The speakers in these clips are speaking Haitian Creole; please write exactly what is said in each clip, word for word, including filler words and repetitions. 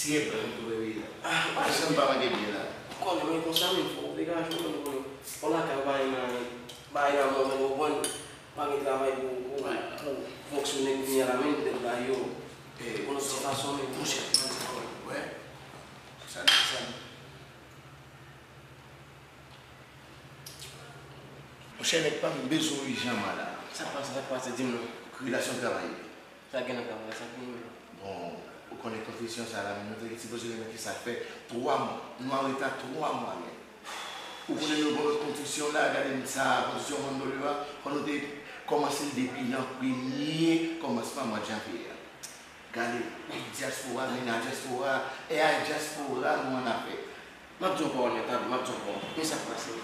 Si e blan m tou, baby. Ah, pa janm pa mande byen la. Ou konnen mwen konsa menm, fò w degaje w, mwen konnen. Fò lakay ou pa gen anyen, pa gen anyen, mwen konprann. Pa gen travay pou, pou, pou fonksyone kounye a la, men petèt ba yo. Eh, yon lòt ti fason, men monchè, mwen di kòb, wè. Sa, sa. Monchè, nèg pa m bezwen w ijanman la. Sa k pase, sa k pase, di m non. Relasyon travay. Sa gen nan travay, sa gen nan. Bon, ou konnen konfesyon sa la, men nou te sipoze renmen ki sa fè twa mwa. Nou an reta twa mwa, men. Ou konnen nou gen lòt konfesyon la, gade m sa, konfesyon Mondolio a, fò nou te kòmanse l depi nan premye kòmansman mwa janvye a. Gade, dyaspora, men a dyaspora, e a dyaspora nou an afè. M ap di yon pawòl, men tande, m ap di yon pawòl. Men sa k pase.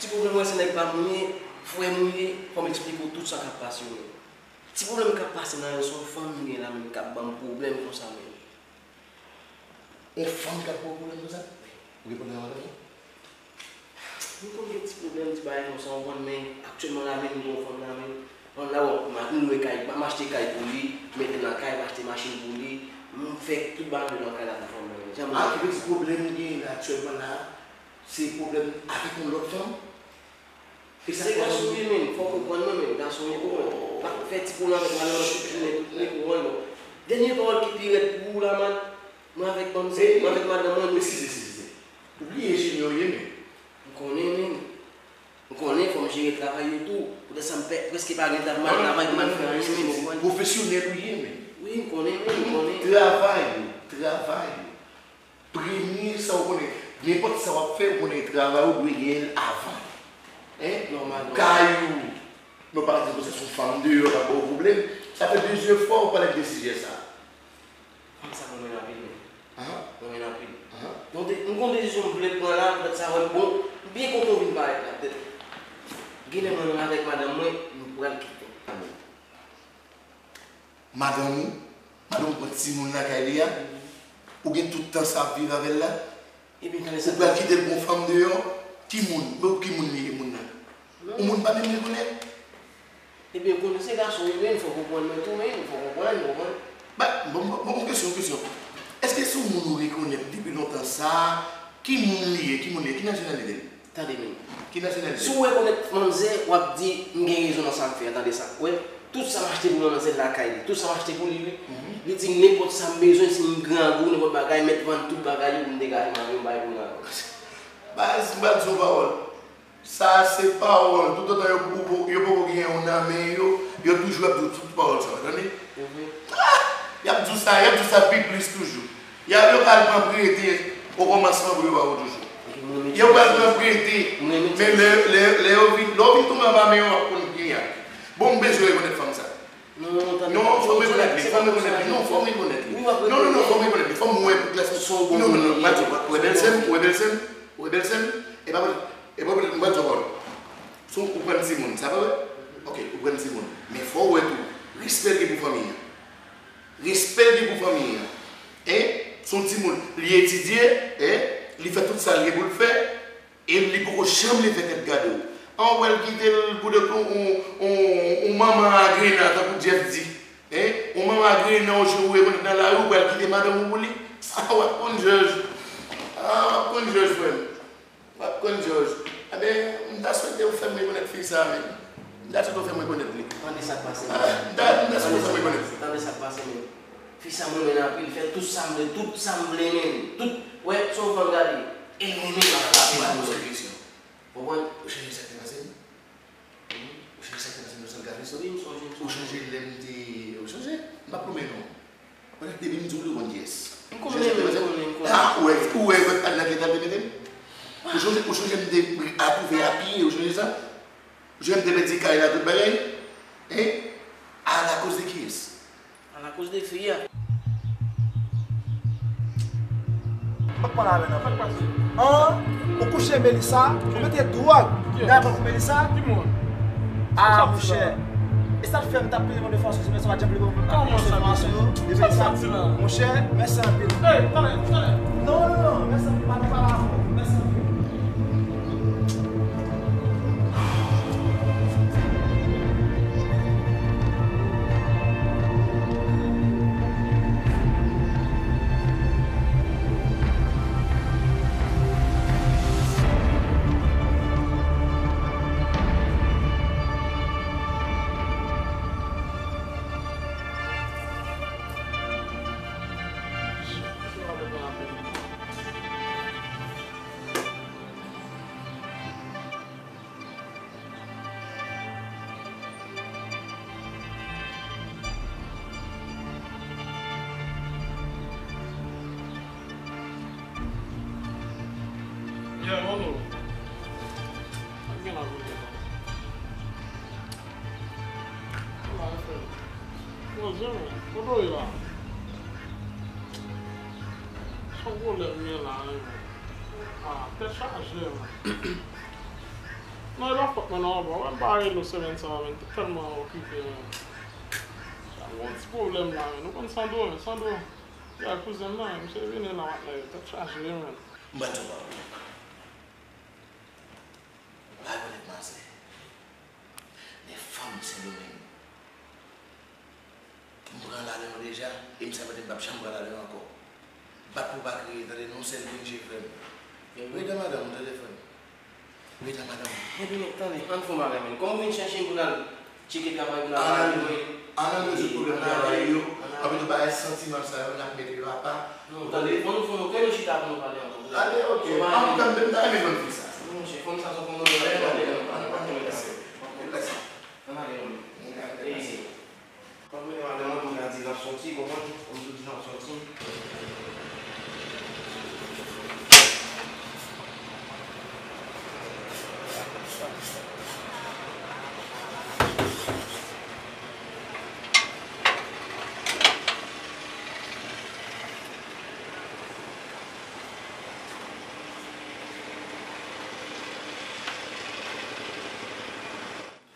Ti pwoblèm mwen se nèg pa m ou ye, frè m ou ye, fò m eksplike w tout sa k ap pase yo. Ti pwoblèm k ap pase nan yo, se yon fanm m gen la menm k ap ban m pwoblèm konsa menm. Yon fanm k ap ba w pwoblèm konsa? Ou gen pwoblèm avè l? Nou konn gen ti pwoblèm, ti bagay konsa, w konprann, men aktyèlman la menm, m gen yon fanm la menm. Fanm la, bon, m a-, m lwe kay, m achte kay pou li, m mete l nan kay, m achte machin pou li, m fè tout bagay nan kay la pou fanm nan menm. Janm. Ah, ki ti pwoblèm ou gen la aktyèlman la? Se pwoblèm avèk yon lòt fanm? Se gason m ye menm, fò w konprann mwen menm, gason m ye tou mwen. M ap fè ti pwoblèm avèk madanm nan tout jounen, tout nèg, ou konprann non. Dènye pawòl ki pi rèd pou ou la, man, mwen avèk banm se, mwen avèk madanm mwen, nou. Eskize, eskize, eskize. Ou bliye jenye w ye menm. M konnen menm. M konnen, fò m jere travay yo tou. Poutèt sa m pè-, prèske pa gen tan pou m al travay, pou m al fè anyen menm, ou konprann. Pwofesyonèl ou ye menm. Wi, m konnen menm, m konnen. Travay ou, travay ou. Premye sa w konnen, nenpòt sa w ap fè, w konnen travay ou dwe genyen l avan. Hein? Nòmal, nòmal. Kay ou, non, pa di konsa, se yon fanm deyò k ap ba w pwoblèm. Sa fè plizyè fwa ou pale de sijè sa. Fanm sa mwen renmen anpil, men. Ahan. Mwen renmen anpil. Ahan. Donk, de- m gon desizyon m vle pran la, poutèt sa, wè, bon, m byen kontan w vin parèt la, poutèt genlè mwen menm avèk madanm mwen, nou pral kite. Madanm ou, madanm ou pran timoun lakay li a, ou gen tout tan sa ap viv avè l la, Ebyen, tande sa. Ou pral kite l pou yon fanm deyò, ki moun, men ki moun li ye, moun nan? Yon moun pa menm rekonèt? Ebyen, konnen se gason wi, men fòk ou konprann mwen tou, men fòk ou konprann, ou konprann. Ba, bon, bon, bon, kesyon, kesyon. Èske se yon moun ou rekonèt depi lontan sa, ki moun li ye, ki moun li ye, ki nasyonalite li? Tande men. Ki nasyonalite? Si w rekonèt manzè, w ap di, "M gen rezon nan sa m fè a, tande sa." Wè, tout sa m achte pou manzè lakay li, tout sa m achte pou li, wi. Mhm. Li di, "Nenpòt sa m bezwen, si m grangou, nenpòt bagay, mèt vann tout bagay yo pou m degaje m avè yo, m bay pou grangou." Baz, m pral di w yon pawòl. Sa se pawòl. Toutotan yo, yo, yo poko gen yon nan men yo, yo toujou ap di w tout pawòl sa yo, tande? Mhm. Ah! Y ap di w sa, y ap di w sa pi plis toujou. Y a, yo pral pran prete okòmansman pou yo ba w toujou. Yo pral pran prete, men lè, lè, lè yo vin, lè yo vin tonbe anba men yo, w ap konn ki y a. Bon, m bezwen rekonèt fanm sa. Non, non, tande. Non, fò m rekonèt li, fò m rekonèt li. Non, fò m rekonèt li. Non, non, non, fò m rekonèt li. Fò m wè pou klè. Non, non, non, m pa di w, ou wè bèl sè m, ou wè bèl sè m, ou wè bèl sè m, e pa, e pa, m pa di w pawòl. Si w pran timoun, sa pa vre? Ok, ou pran timoun. Men fò w wè tou, respè l gen pou fanmi an. Respè l gen pou fanmi an. Hein? Se yon timoun, li etidye, hein? Li fè tout sa l gen pou l fè, e li poko janm leve tèt gade w. An, w pral kite l pou de yon, yon, yon, yon manman agrena, tankou Jeff di. Hein? Yon manman agrena, ou, ou rekonèt nan lari, ou pral kite madanm ou pou li. Ah, w ap konn jòj. Ah, w ap konn jòj, frè m. W ap konn jòj. Enben, m ta swete w fè m rekonèt fi sa, men. M ta swete w fè m rekonèt li. Tande sa k pase, men. Ah, m ta, m ta swete w fè m rekonèt li. Tande sa k pase, men. Fi sa m renmen l anpil, fè tout sa m vle, tout sa m vle, men. Tout, wè, se yon fanm gade. E l renmen l anpil. Konprann? Ou chanje sa k te pase m? Ou chanje sa k te pase m nan sant kafe? Wi, m sonje, m sonje. Ou chanje lè m te, ou chanje? M p ap lonmen non. Mwen, depi m di w li, ou konn kiyès. M konnen, men, m konnen, m konnen. Ah, ou wè, ou wè, mwen, al nan eta l te mete m? Ou chonje, ou chonje m te atwouve a pye, ou chonje sa? Ou chonje m te pèdi kay la, tout bagay? Hein? Alakoz de kiyès? Alakoz de fi a. M p ap pale avè l ankò. An, ou kouche Melissa, ou mete dwòg nan kòk Melissa. Ki moun? Ah, monchè. E sa k fè m t ap pede mande fòs, se mèsi, m pa janm leve pou m ap pede fòs yo. Monchè, mèsi anpil. Non, non, non, mèsi anpil, m pa te pale avè w. Mèsi anpil. Yeah, mano. Sa k gen la jodi a? Ala, frè. Bon, zen, kote w ye la? Se yon pwoblèm m gen la, wi, men. Ah, tèt chaje, men. Non, e pa fòt mwen non, bro. Wè, m pa rele w semèn sa a, men. M te tèlman okipe, men. Sa gon ti pwoblèm la, men. Ou konn Sandro, men. Sandro, ya, kouzen m nan, men. Misye vini la, matnè, tèt chaje, men. M pral di w pawòl. M pa rekonèt manzè. Men fanm Sendomeng. M pran lari an deja, e m sa mete m p ap janm pran lari an ankò. Bat pou w pa kriye, tande, non, sèl Benje, frè m. Rete madanm ou, tande, frè m. Rete madanm ou. Epi, men, tande, ann fè yon bagay, men. Kòm ou vin chèche m pou n al tcheke travay pou n al pale, mwen. Ann al rezoud pwoblèm travay yo, ann al rezoud bagay santiman sa yo, n ap mete yo apa. Non, tande, fò nou, fò nou, fò nou chita pou nou pale ankò. Tande, ok. Antouka, m ta renmen jwenn fi sa. Non, monchè, fanm sa se yon fanm nou pale ankò. Ann ale, ann ale. Ann ale, non. Ann ale, ann ale. Kòm mwen madanm mwen, mwen ka di l ap soti, konprann? Kòm m tou di l ap soti.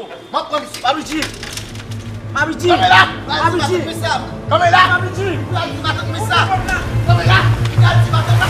M ap pran misye. Papi G. Papi G. Kanpe la. Papi G. Kanpe la. Papi G. Kanpe la. Kanpe la.